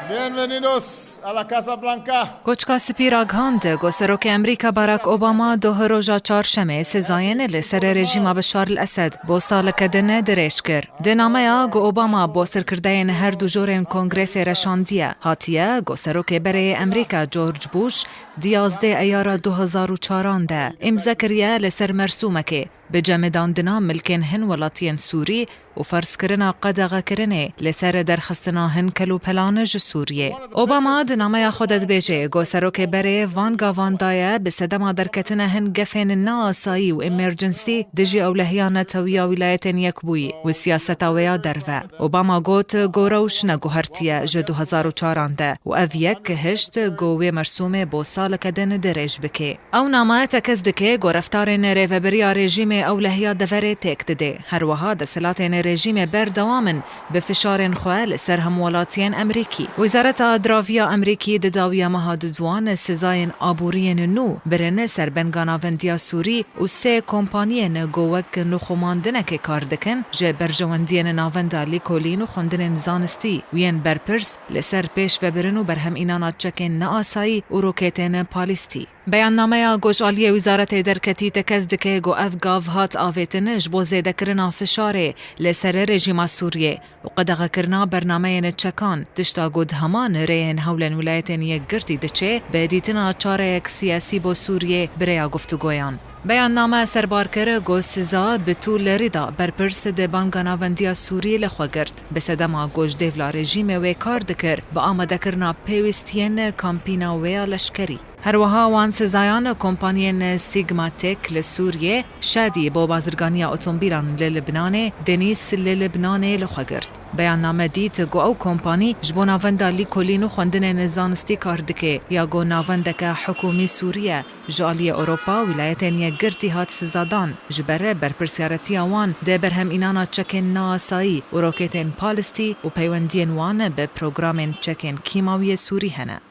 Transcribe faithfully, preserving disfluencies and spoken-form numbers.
Bienvenidos a la Casa Blanca. Koçka Spî ragihand ku Serokê Amerîka Barack Obama doh roja çarşemê sizayên li ser rejîma Beşar el-Esed bo saleke din dirêj kir. Di nameya ku Obama bo serkirdeyên her du jorên Kongresê re şandiye, hatiye ku Serokê berê yê Amerîka George Bush di yazdeh Eyara du hezar û çaran de îmze kiriye li ser mersûmekê bi cemidandina milkên hin welatiyên Sûrî û ferzkirina qedexekirinê li ser derxistina hin kelopelan ji Sûriyê. Obama di nameya xwe de dibêje ku serokê berê van gavan daye bi sedema derketina hin gefên neasayî û emergency dijî ewlehiya netewiya Wîlayetên Yekbûyî û siyaseta wê ya derve. Obama got ku rewş neguhertiye ji du hezar û çaran de û ev yek hişt ku wê mersûmê bo saleke din dirêj bike. Ew name tekez dike ku reftarên rêvebiriya rejîmê ewlehiya deverê têk dide. Her wiha desthilatên rejîmê berdewam in bi fişarên xwe li ser hemwelatiyên Amerîkî. Wezareta Diraviya Amerîkî di dawiya meha Duduan sizayên aboriyên nû birin ser Benga Navendiya Sûrî û sê kompaniyên ku wek nûxumandinekê kar dikin, ji berjewendiyên Navenda Lîkolîn û Xwendinên Zanistî û yên berpirs li ser pêşvebirin û berhemînana çekên neasayî û roketên palîstî. Beyannameya ku ji aliyê Wîzaretê Derketî tekez dike ku ev gav hat avêtin ji bo zêdekirina fişarê li ser rejîma Sûriyê û qedexekirina bernameyên çekan, tişta ku di heman rêyên hewlên Wîlayetên Yekgirtî diçe, bi dîtina çareyek siyasî bo Sûriyê bi rêya guftûgoyan. Beyanname serbar kir ku Siza Betûl Rîda, berpirs di Banga Navendiya Sûrî, li xwe girt. Bi sedema ku ji dêvla rejîmê wê kar dikir, bi amadekirina pêwîstiyên kampîna wê ya leşkerî. Her wiha wan sizayan kompaniyên Sigma Tech li Sûriyê, Şadî bo bazirganiya otomobîlan li Libnanê, Denîs li Libnanê li xwe girt. Beyanname dît ku ew kompanî ji bo Navenda Lîkolîn û Xwendinên Zanistî kar dike ya ku navendeke hikûmî Sûrî ye, ji aliyê Ewropa û Wîlayetên Yekgirtî hat sizadan, ji ber berpirsyaretiya wan di berhemînana çekên neasayî û roketên palîstî û peywendiyên wan bi programên çekên kîmawiyê Sûrî hene.